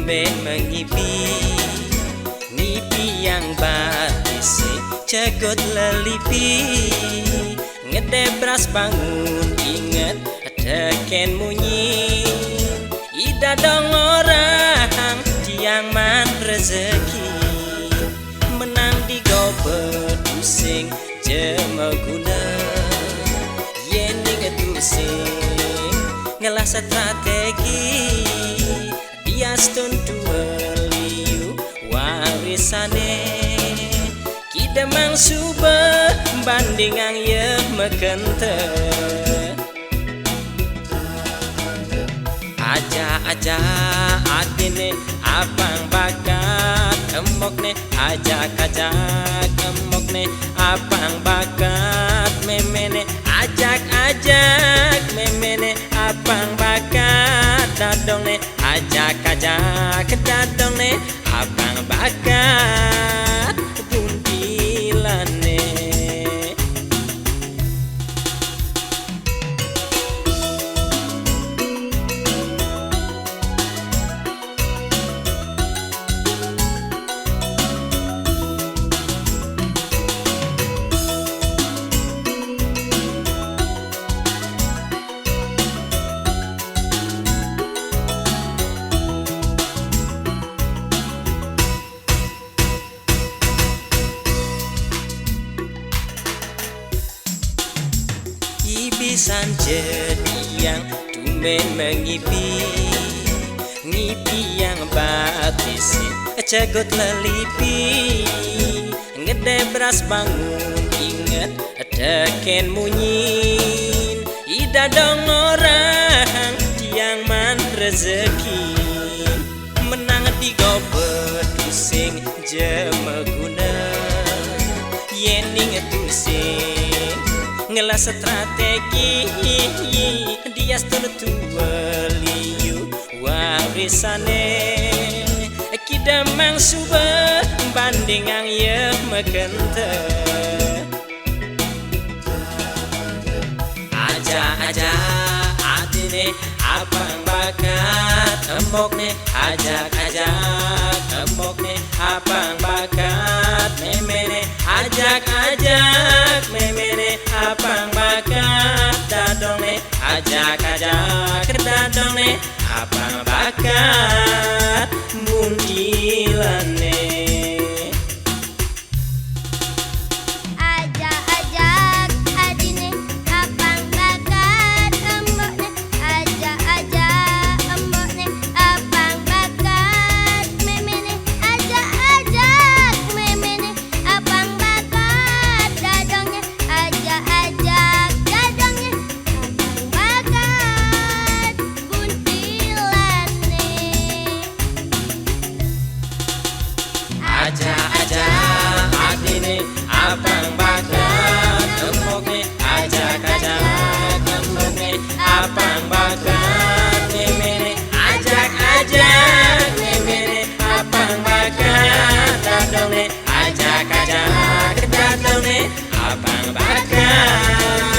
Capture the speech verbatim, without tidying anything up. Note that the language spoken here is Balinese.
Be mengipi, ngipi yang batisi, cegut lelipi, ngedebras bangun inget, teken munyi, ida dong orang tiang man rezeki, menang digobe tusing, jemeguna, yening tusing, ngelah strategi, dias tuntu liu warisane, kidemang suba bandingang ye mekente. Aja-aja adine apang bakat embokne, ajak-ajak embokne apang bakat memene, ajak-ajak memene apang bakat dadongne, ajak-ajak dadongne apang bakat buntilane. Ibisan jediang tumben mengipi, ngipi yang batisi, cegut lelipi, ngedebras bangun inget, teken munyin, ida dong orang tiang man rezeki, menang digobe tusing, jemeguna, yening tusing, ngelah strategi, dias tuntu liu warisane, kidemang suba bandingang ye mekente. Aja-aja adine apang bakat embokne, ajak-ajak embokne apang bakat memene, ajak-ajak memene apang bakat dadongne, ajak-ajak dadongne apang bakat buntilane. Ajak-ajak adine apang bakat embokne, ajak-ajak embokne apang bakat memene, ajak-ajak memene apang bakat dadongne, ajak-ajak dadongne apang bakat buntilane. Aja-aja adine apang bakat embokne, ajak-ajak embokne apang bakat memene, ajak-ajak memene apang bakat dadongne, ajak-ajak dadongne apang bakat